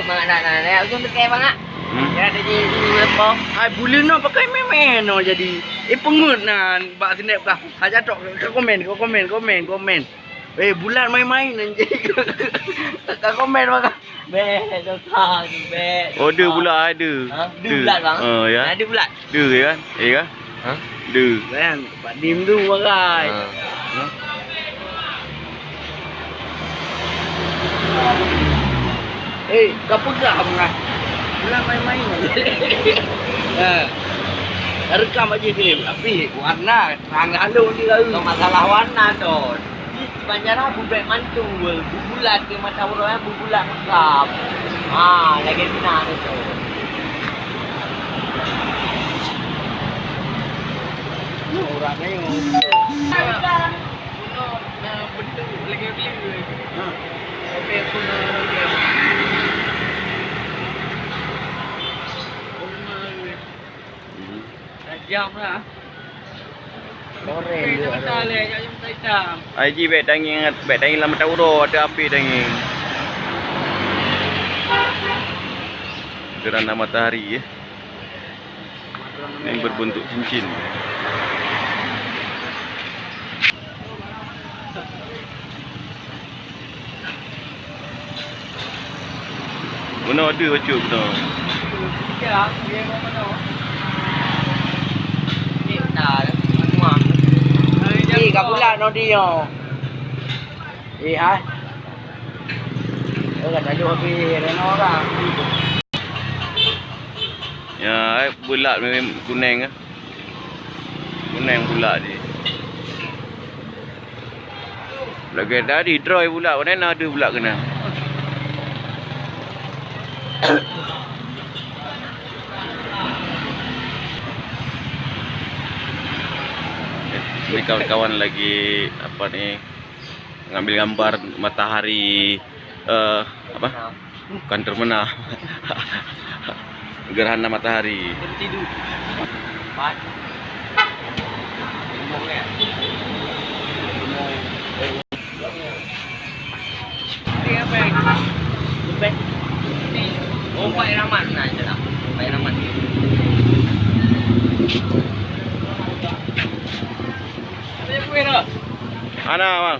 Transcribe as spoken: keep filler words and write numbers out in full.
Mangat na, na, na, ujong teukai mangat. Hmm. Ya, ada di, di, di, di, di. Hai, buleuen nyoe pakai meh-meh nyoe jadi. Eh, peungeut nan bak snap kah. Hai, jatok, ka komen, ka komen, komen, komen. Eh, bulat main-main nan jadi. Ka komen maka. Beh, dosa tu, beh. Oh, deu bulat, hai, deu. Ha? Deu bulat, bang. Oh, ya. Nah, deu bulat. Deu, ya kan? Eh, kan? Ha? Deu. Kan, Pak Dim tu makai. Ha. Ha? Eh, ka peugah makai. Bulat main-main. Ha. Rekam aja ni, tapi warna terang lalu ni lalu. Masalah warna tu. Di Banjarah bubek mantul, bubulat di mata uroe, bubulat mekam. Ha, lagèe na tu. Urang nyoe. Bunoe na bentuk lagèe beli. Ha. Tapi aku na lagèe. Hmm. Tajam lah. Loreng dia. Tajam tak leh, tajam tak hitam. Ai ji bèk tangieng, bèk tangieng lam mata uroe, ada api tangieng. Gerhana matahari, ya. Ini berbentuk cincin. Bunoe deuh bacut bunoe. Eh, ka bulat nodi nyoe. Eh, hai. Oh, ka tajoh habis reno ka. Ya, eh, bulat memang kuneng, eh. Kuneng bulat je. Lagèe tadi, droe bulat, mana na deuh bulat keunan. Ini kawan-kawan lagi, apa ni, ngambil gambar matahari, eh, apa? Bukan terbenam. Gerhana matahari. Tertidur. Empat. Limong, ya? Limong. Ini apa yang? Lubek. Ini. Oh, Pak Rahmat. Nah, itu lah. Pak Rahmat. Ada yang kue dah? Ana, Bang.